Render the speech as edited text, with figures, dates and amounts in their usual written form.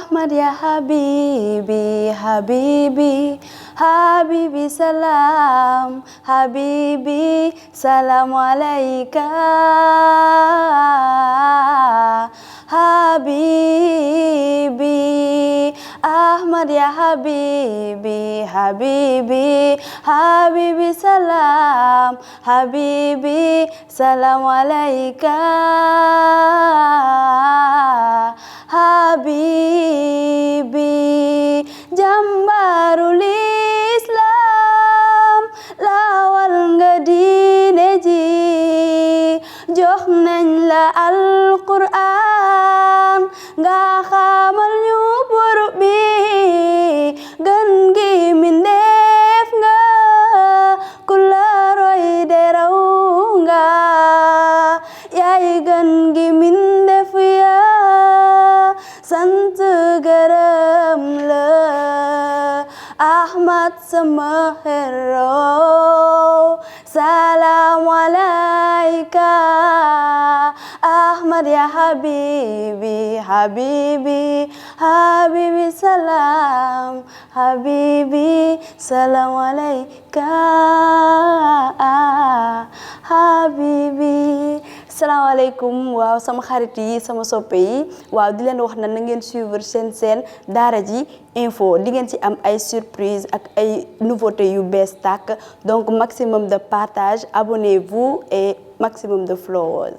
Ahmad ya habibi habibi habibi salam habibi salam alayka habibi Ahmad ya habibi habibi habibi salam habibi salam alayka habibi jambarul Islam lawal nga diine ji jox nañ la Alquran nga xamal ñu bur bi gën gi mindeef nga ku la roy de raw nga yaay gën gi mindeef ya sant gërëm la Ahmad sama hero salam alayka Ahmad ya habibi habibi habibi salam habibi salam alayka habibi salaamaaleykum waaw sama xarit yi sama soppe yi waaw di leen wax na ngeen suivre seen Daara J info di ngeen ci am ay surprise ak ay nouveautés yu bees tàkk donc maximum de partage abonnez-vous et maximum de followers